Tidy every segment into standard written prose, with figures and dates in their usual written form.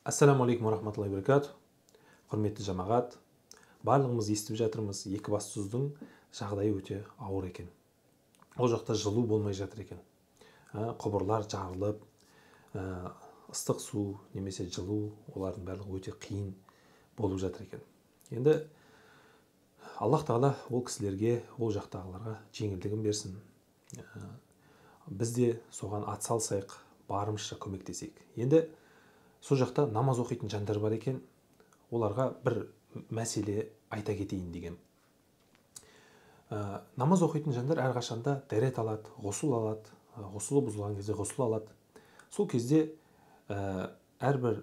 Ассаламу алейкум рахматуллахи баракату. Құрметті жамағат, барлығымыз естіп жатырмыз, Екібастұздың жағдайы өте ауыр екен. Ол жақта жылу болмай жатыр екен. Құбырлар жарылып, ыстық су немесе жылу, олардың барлығы өте қиын болып жатыр екен. Енді Аллах тағала ол кісілерге, ол жақтағыларға жеңілдігін берсін. Біз де соған ат салсайық, барымызша көмектесейік. Енді сол жақта намаз оқитын жандар бар екен, оларға бір мәселе айта кетейін деген. Намаз оқитын жандар әрқашанда дәрет алады, ғұсыл алады, ғұсылы бұзылған кезде ғұсыл алады. Сол кезде әрбір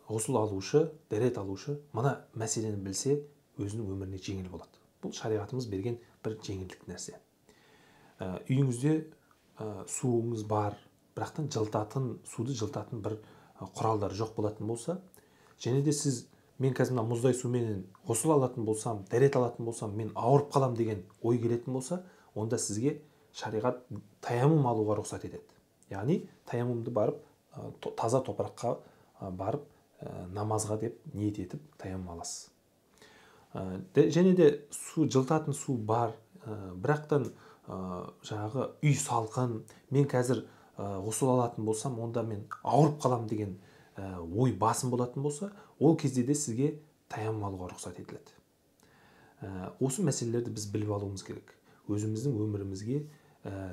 ғұсыл алушы, дәрет алушы мына мәселені білсе, өзінің өміріне жеңіл болады. Бұл шариғатымыз берген бір жеңілдік нәрсе. Үйіңізде суыңыз бар, бірақтан жылытатын, суды жылытатын бір құралдар жоқ болатын болса, және де сіз мен қазір мына мұздай суменен ғұсыл алатын болсам, дәрет алатын болсам, мен ауырып қалам деген ой келетін болса, онда сізге шариғат таяммум алуға рұқсат етеді. Яғни таяммумды барып, таза топыраққа барып, намазға деп ниет етіп таяммум аласыз. Және де су жылытатын су бар, бірақтан жаңағы үй салқын, мен қазір ғұсыл алатын болсам, онда мен ауырып қалам деген ой басым болатын болса, ол кезде де сізге таяммум алуға рұқсат етіледі. Осы мәселелерді біз біліп алуымыз керек. Өзіміздің өмірімізге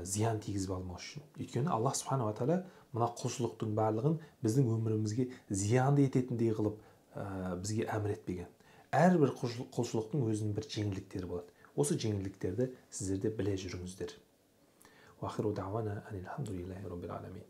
зиян тигізіп алмау үшін. Өйткені Аллах субханала тағала мына құлшылықтың барлығын біздің өмірімізге зиянды ететіндей қылып бізге әмір етпеген. Әрбір құлшылықтың өзінің бір жеңілдіктері болады. Осы жеңілдіктерді сіздер де біле жүріңіздер. Уахиру дауана анил хамдулиллахи роббил аламин.